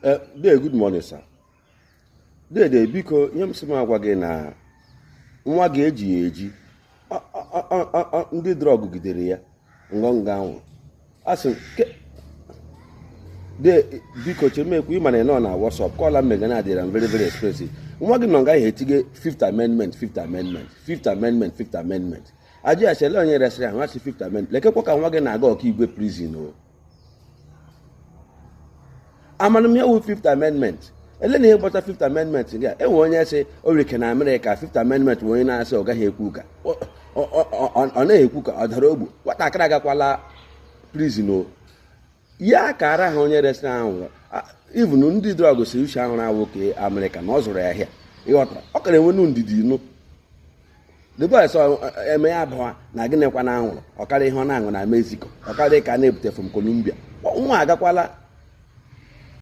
Dee, good morning, sir. Dede, biko, nye m sị m agwa gị na nwa gị eji ya eji. Ndị drug gidere ya ngọngọ ahụ. A sị dee, biko, chemekwu. Ị ma na ị nọ na WhatsApp call mmega na adịra m very very expensive. Nwa gị nọ nga ahụ etige Fifth Amendment, Fifth Amendment, Fifth Amendment, Fifth Amendment. Ajụ ya sịla onye resịrị ahụ asị Fifth Amendment. Lekekwa ka nwa gị na-aga Ọkaigwe prison. O amana m ihe wụ Fifth Amendment. Ele na ihe gbata Fifth Amendment gị a enwe onye sị o nwere ike na Amerịka Fifth Amendment bụ onye na-asị ọ gaghị ekwu ụka. Ọ naghị ekwu ka ọ dara ogbu. Nwatakịrị agakwala prison. O ya ka ara ha onye resịrị ahụ. Even ndị drug si uche ahụrụ awụ ka Amerịka na ọ zụrụ ya ahịa. Ịghọtara? Ọ kara enwenu ndidi nụ. The boy sọ eme ya abụọ na gịnịkwa na anwụrụ ọkarịa ihe ọ na-aṅụ na Mexico, ọkarịa ka a na-ebute from Colombia. Nwa agakwala.